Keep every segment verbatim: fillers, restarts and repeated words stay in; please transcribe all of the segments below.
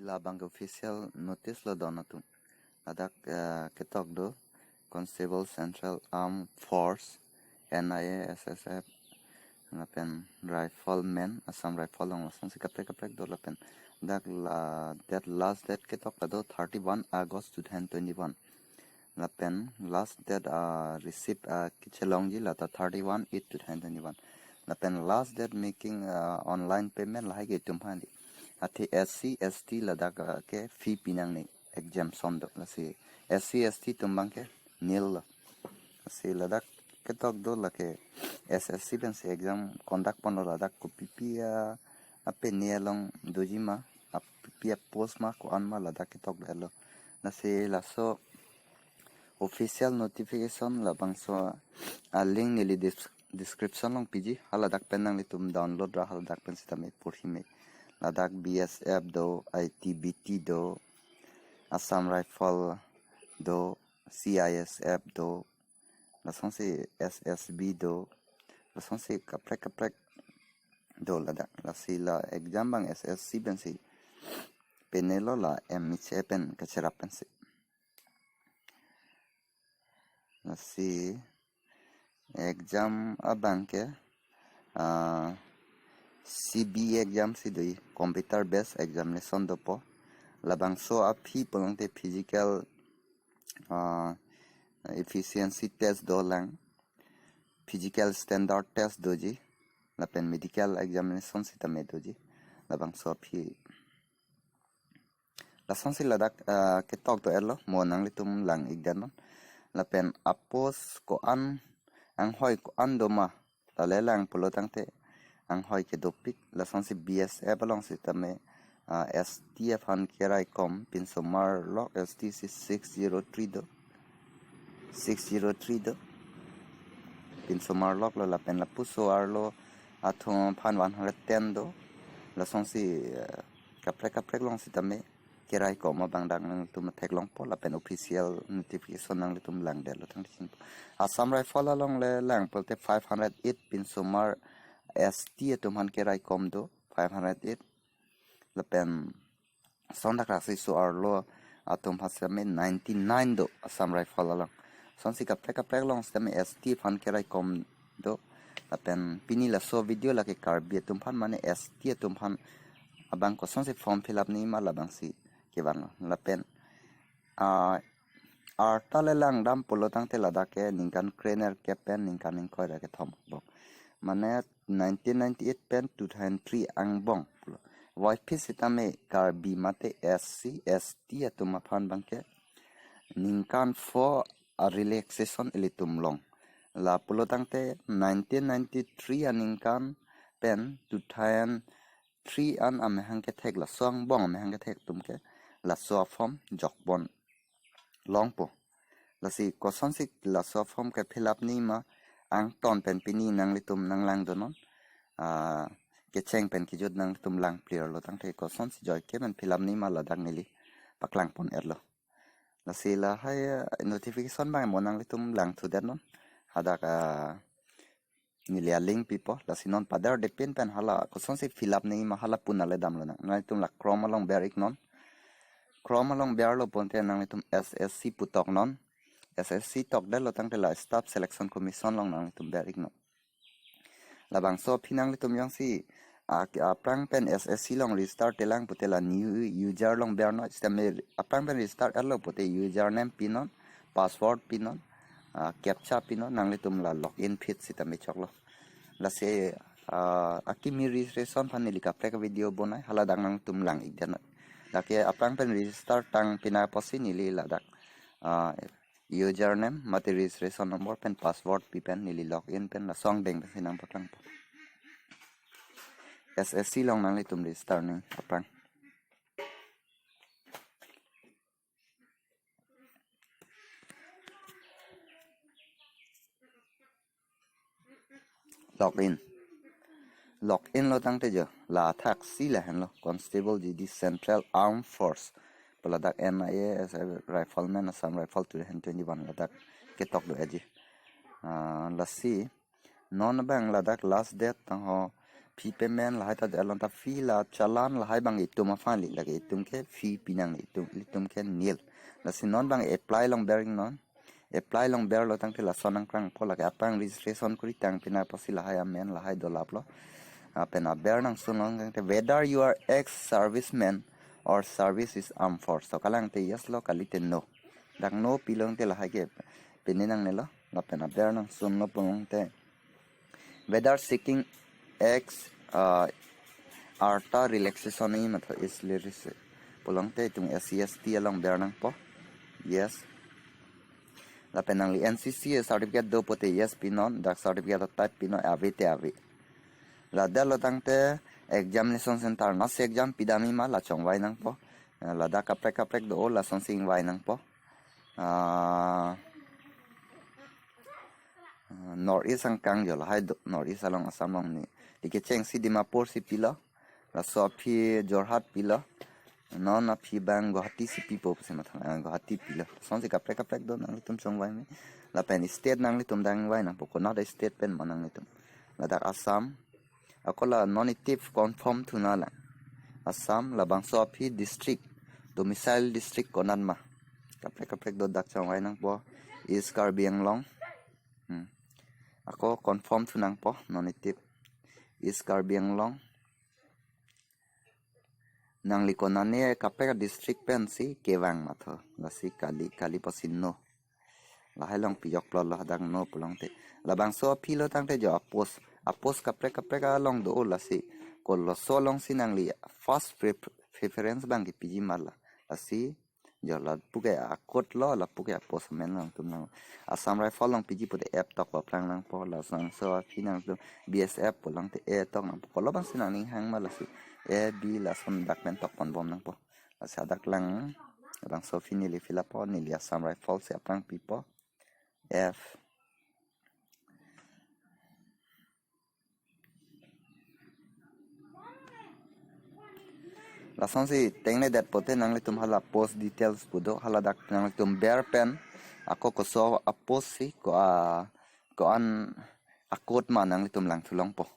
Labang ke official notice lo don atum. Ladak, eh, ketok do Constable Central Armed Force, N I A, S S F, lapen Rifleman, Assam Rifle along lasonsi kaprek kaprek do lapen dak la, that last date ketok ta do thirty-one August two thousand twenty-one. Lapen last date, ah, receipt, ah, kechelongji lata thirty-one eight two thousand twenty-one. Lapen last date making, ah, online payment lahai ke atum aphan di. Athe S C, S T ladak, ah, ke fee pinangne, exemption do. Lasi S C, S T atum abang ke nil lo. Lasi ladak ketok do lake S S C pensi exam conduct ponlo ladak kopipi a, apene along doji ma, apipi a post ma, ko-an ma ladak ketok do-et lo. Lasi laso official notification labangso a link neli dis-, description along piji, haladak pen nanglitum download ra haladak pen sitame porhi me. Ladak B S F do, I T B P do, Assam Rifle do, C I S F do, lasonsi S S B do, lasonsi kaprek kaprek do ladak. Lasi la exam abang S S C pensi pene lo, la M H A pen kacherap pensi. Lasi exam abang ke, ah, C B E exam si do, computer based examination dopo. Labangso a fee pulote physical, ah, efficiency test dolang, physical standard test doji, lapen medical examination sitame doji. Labangso a fee. Lasonsi ladak, ah, ketok do-et lo, mo nanglitum lang-ik det non. Lapen a post ko-an, anghoi ko-an do ma, lale lang pulo tangte anghoi ke dopik. Lasonsi B S F along sitame, ah, S T aphan keraikom pinsomar lok, S T si six zero three do, six zero three do, pinsomar lok lo. Lapen lapuso arlo atum aphan one hundred ten do. Lasonsi, eh, kaprek kaprek along sitame keraikom abang dak nangtum theklongpo, lapen official notification nanglitum lang det lo tang di chinpo. Assam Rifle along le lang pulote five hundred eight pinsomar S T atum aphan keraikom do, five hundred eight. Lapen sondak raksi so arlo atum aphan sitame ninety-nine do Assam Rifle along. Lasonsi kaprek kaprek along sitame S T aphan keraikom do. Lapen pini laso video lake Karbi atum aphan mane S T atum aphan abang kosonsi form fill up nangji ma labangsi kevan lo. Lapen, ah, arta le langdam pulo tangte ladak ke ningkan krenerkep pen ningkan ingkoi ra kethom angbong. Mane nineteen ninety-eight pen two thousand three angbong pulo. Voiphit sitame Karbi mate S C, S T atum aphan abang ke ningkan four a relaxation ilitum long. La pulo tangte nineteen ninety-three aningkan pen two thousand three an amahang kethek, laso angbong amahang kethek atum ke laso a form jokpon longpo. Lasi kosonsi laso a form ke fill up nangji ma, angton pen pini nanglitum nanglang do non. Ah, kecheng pen kejut nanglitum lang clear lo tangte kosonsi joike pen fill up nangji ma ladak neli paklang pon-et lo. Lasi lahai, eh, notification abang mo nanglitum lang thu det non. Hadak, ah, neli a link pipo. Lasi non padar depin pen hala kosonsi fill up nangji ma hala puna le dam lonang. Nanglitum la Chrome along ber-ik non. Chrome along berlo pulote nanglitum S S C pu tok non. S S C tok det lo tangte la Staff Selection Commission along nanglitum ber-ik non. Labangso aphi nanglitum jongsi, ah, aphrang pen S S C along register telang pute la new user along ber non, sitame aphrang pen register et lo pute username pi non, password pi non, ah, captcha pi non, nanglitum la login phit sitame choklo. Lasi, ah, akimi registration aphan neli kaprek video bonai, haladak nangtum lang-ik det non. Lake aphrang pen register tang pina apotsi neli ladak, ah, username mate registration number pen password pi pen neli login pen laso angdeng pensi nangpaklangpo. S S C along nanglitum register nangji aphrang. Login. Login lo tangte jo, la thaksi lahenlo, Constable G D Central Armed Force. Pu ladak N I A, S I, Rifleman, Assam Rifle two thousand twenty-one ladak ketok do-etji. Ah, lasi, non abang ladak last date tangho Fee payment lahai ta de along ta fee la challan lahai abang itum aphan li, lake itum ke fee pinang, itum, itum ke nil. Lasi non abang apply along ber non. Apply along berlo tangte lason nangkrangpo, lake aphrang registration kuri tang pina apotsi lahai amen lahai dolaplo. Lapen aber nangsun along tangte whether you are ex-serviceman or service is armed force. To kalang te yes lo, kali te no. Dak no pilong te lahai ke pini nangnelo. Lapen aber nangsunlo pulote whether seeking ex, uh, ARTA relaxation ni matha is lyrics pulote itum S C S T along ber nangpo. Yes. Lapen nangli N C C certificate do pote yes pinon, dak certificate type pinon, ave te ave. La detlo tangte examination center nasi exam pidamji ma la chongvai nangpo. Eh, ladak kaprek kaprek do, lasonsi ingvai nangpo. Ah, ah, North East angkang jo lahai do, North East along Assam along ni. Dike chengsi Dimapur si pilo. Laso aphi Jorhat pilo. Non aphi abang Guwahati si pipo pusi matha, ah, Guwahati pilo. Lasonsi kaprek kaprek do, nanglitum chongvai me. Lapen state nanglitum dak ingvai nangpo, konat state pen ma nanglitum. Ladak Assam. Ako la non itum confirm thu nanglang. Assam, labangso aphi district, domicile district konat ma. Kaprek kaprek do, dak chongvai nangpo. East Karbi Anglong. Hmm. Ako confirm thu nangpo, non itum. East Karbi Anglong. Nangli konane kaprek district pensi kevang matha. Lasi kali, kali apotsi no. Lahai along pijoklo, ladak no pulote. Labangso aphi lo tangte jo a-post. A-post kaprek kaprek along do, lasi koloso alongsi nangli first pref-, preference abang kipiji ma la. Lasi jo lapu ke a-code lo, lapu ke a-post amen nangtum nang. Assam Rifle along piji pote F tok paplang nangpo, labangso aphi nangtum B S F pulote A tok nangpo. Kolo abangsi nangning hang ma lasi A, B lason dak pen tok ponbom nangpo. Lasi dak lang, labangso aphi neli fill up po, neli Assam Rifle si aphrang pipo. F. Lasonsi tengne det pote nanglitum hala post details pu do, hala dak nanglitum ber pen, ako koso a-post si ko a, ko-an a-code ma nanglitum lang thu longpo.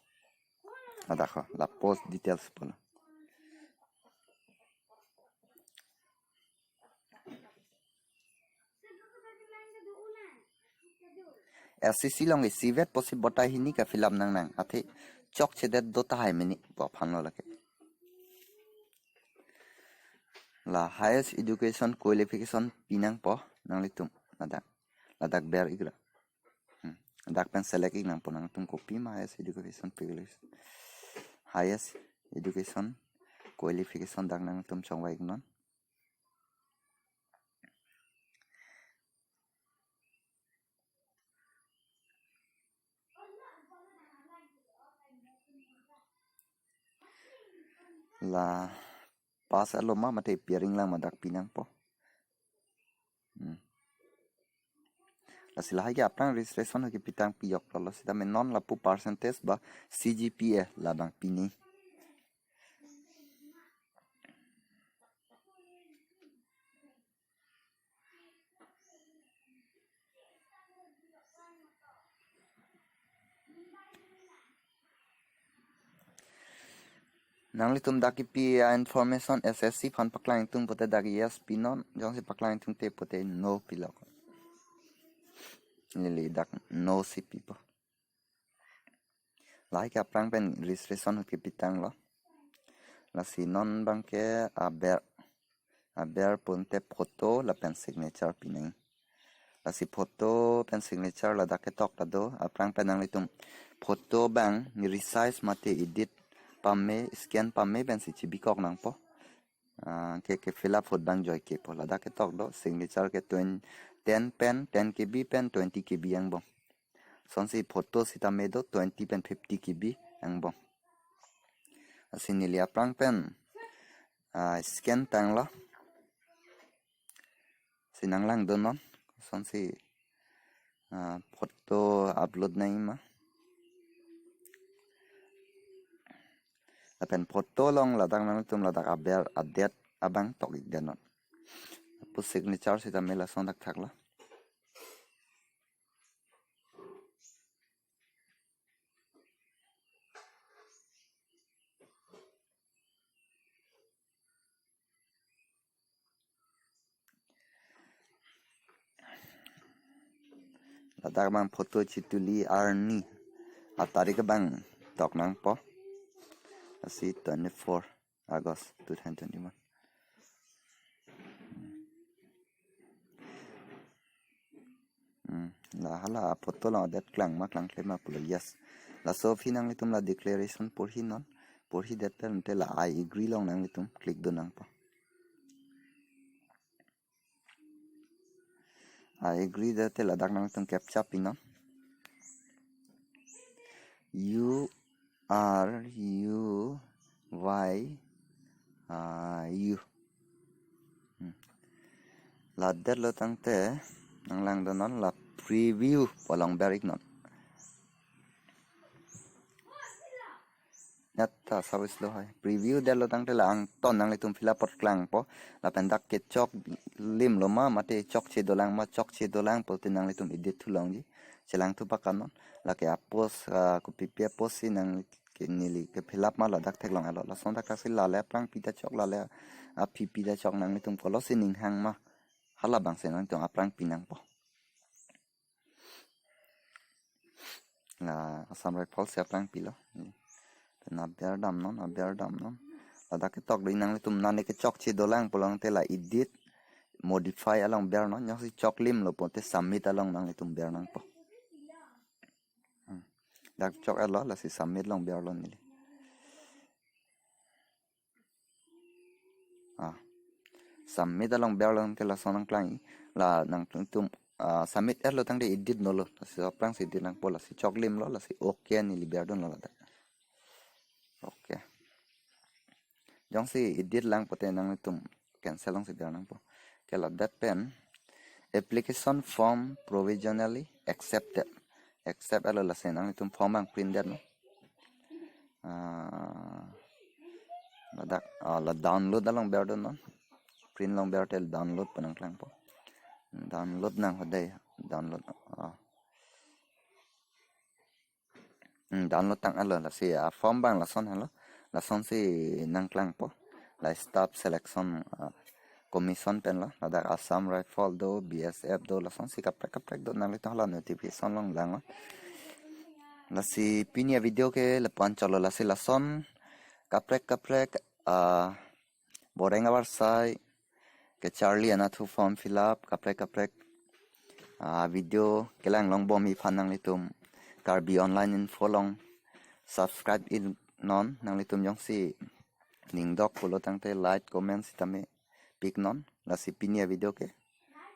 Ladak ho, la post details pulo. S C C along isivet apotsi batai hini ka fill up nangnang. Athe chokchedet do tahai mini pu aphan lo lake. La highest education qualification pinangpo nanglitum ladak. Ladak ber ikra. Hmm. Dak pen select ik nangpo, nangtum kopi ma highest education qualification. Highest education qualification dak nangtum chongvai ik non. La pass alo ma mate appearing lang ma dak pinangpo. Hmm. Lasi lahai ke aphrang registration ho kepitang pijoklo, sitame non lapu percentage ba C G P A labang pini. Nanglitum dak kipi a-information S S C aphan paklang ingtung pote dak yes pinon, jongsi paklang ingtungte pote no pilok. Neli dak no si pipo. Lahai ke aphrang pen registration ho kepitanglo. Lasi non abang ke aber, aber pulote photo lapen signature pinang. Lasi photo pen signature ladak ketok ta do, aphrang pen nanglitum photo abang resize mate edit pame, scan pame pensi chibikok nangpo. Ah, ke, ke fill up ahut abang joike po, ladak ketok do, signature ke twenty, ten pen, ten K B pen twenty K B angbong. Lasonsi photo sitame do twenty pen fifty K B angbong. Lasi neli aphrang pen, ah, scan tanglo. Si nanglang dun non. Lasonsi, ah, photo upload nangji ma. Lapen photo along ladak nangtum ladak aber a-date abang tok ik dun non. Lapu signature sitame lason thakthak lo. Ladak abang photo chituli arni atarik abang tok nangpo. Lasi twenty-four August two thousand twenty-one. Hmm, la hala photo along adet klang ma klangkle ma pulo, yes. Laso aphi nanglitum la declaration porhi non. Porhidet pen te la I agree along nanglitum click do nangpo. I agree det te ladak nanglitum captcha pi non. U R U Y, ah, U. Hmm. La detlo tangte nanglang do non, la preview pu along ber ik non. Neta service lo hai. Preview detlo tangte la angton nanglitum fill up apot klangpo. Lapen dak kechok limlo ma, mate chokche dolang ma, chokche dolang pulote nanglitum edit thu longji. Chelang thu baka non. Lake a-post, ah, kopipi a-post si nangli ke neli ke fill up ma ladak theklong-etlo. Lason dak si lale aphrang pita chok, lale aphi pita chok, nanglitum kolo si ning hang ma, halabang si nanglitum aphrang pi nangpo. La Assam Rifle si aphrang pilo. Pen aber dam non, aber dam non. Ladak ketok do, nanglitum nane kechokche dolang pulote la edit, modify along ber non. Jongsi chok limlo pulote submit along nanglitum ber nangpo. Hmm. Dak chok-etlo, lasi submit along berlo neli. Ah. Submit along berlo tangte lason nangklang-i. La nangtum, ah, submit-etlo tangte edit nolo. Lasi aphrang si edit nangpo, lasi chok limlo, lasi okay neli berdunlo ladak. Okay. Jongsi edit lang pulote nanglitum cancel along si ber nangpo. Ke ladak pen application form provisionally accepted. Accept-etlo, lasi nanglitum form abang print det non. Ah, ladak, ah, la download along berdun non. Print along berte download pu nangklangpo. Download nang ho dei, download. Ah. Hmm, download tang-etlo, lasi a-form abang lason helo. Lason si nangklangpo. La staff selection, ah, commission pen lo. Ladak Assam Rifle do, B S F do, lason si kaprek kaprek do, nanglitum hala notification along langlo. Lasi pini a-video ke lapu-an chotlo, lasi lason kaprek kaprek, ah, Boreng avarsai kecharli anatthu form fill up kaprek kaprek, ah, video kelang longbom aphan nanglitum Karbi Online Info along subscribe ik non. Nanglitum jongsi ning dok pulo tangte like, comment sitame pi ik non. Lasi pini a-video ke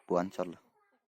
lapu-an chotlo.